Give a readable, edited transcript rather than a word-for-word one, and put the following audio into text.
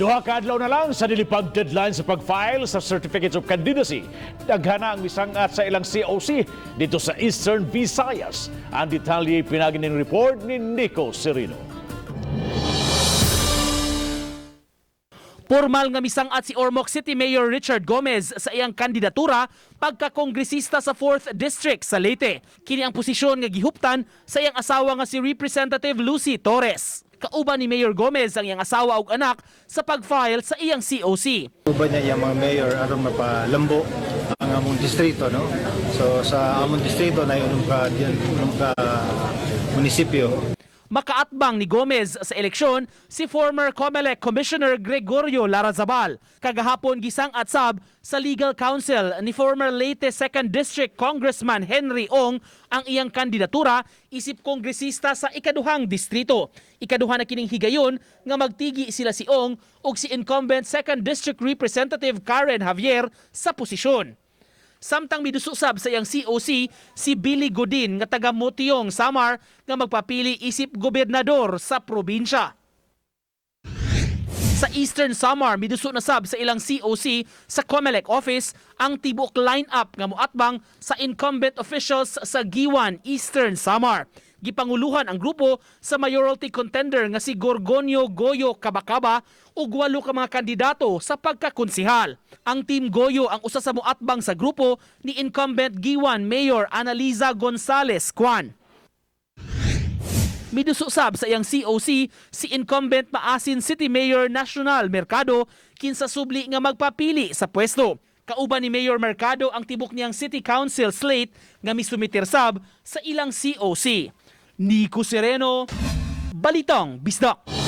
2 ka adlaw na lang sa nilipag deadline sa pag-file sa Certificates of Candidacy. Daghana ang misangat sa ilang COC dito sa Eastern Visayas. Ang detalye pinaagi ning report ni Nico Serino. Formal nga misangat si Ormoc City Mayor Richard Gomez sa iyang kandidatura pagkakongresista sa 4th District sa Leyte. Kini ang posisyon nga gihuptan sa iyang asawa nga si Representative Lucy Torres. Kauban ni Mayor Gomez ang iyang asawa ug anak sa pag-file sa iyang COC. Uban niya iyang mga mayor aron mapalambo ang among distrito, no? So sa among distrito na unom ka diyan, unom ka munisipyo. Makaatbang ni Gomez sa eleksyon si former COMELEC Commissioner Gregorio Larazabal. Kagahapon, gisang-at sab sa legal counsel ni former Leyte 2nd District Congressman Henry Ong ang iyang kandidatura isip kongresista sa ikaduhang distrito. Ikaduha na kining higayon nga magtigi sila si Ong ug si incumbent 2nd District Representative Karen Javier sa posisyon. Samtang miduso sab sa iyang COC si Billy Godin nga taga Motiong, Samar nga magpapili isip gobernador sa probinsya. Sa Eastern Samar, miduso na sab sa ilang COC sa COMELEC office ang tibuok line-up nga moatbang sa incumbent officials sa Guiuan, Eastern Samar. Gipanguluhan ang grupo sa mayoralty contender nga si Gorgonio Goyo Kabakaba ug walo ka mga kandidato sa pagkakonsihal. Ang Team Goyo ang usa sa moatbang sa grupo ni incumbent Guiuan Mayor Analiza Gonzales Kwan. Miduso sab sa iyang COC si incumbent Maasin City Mayor Nacional Mercado, kinsa subli nga magpapili sa pwesto. Kauban ni Mayor Mercado ang tibok niyang City Council slate nga misumiter sab sa ilang COC. Nico Sereno, Balitang Bisdak.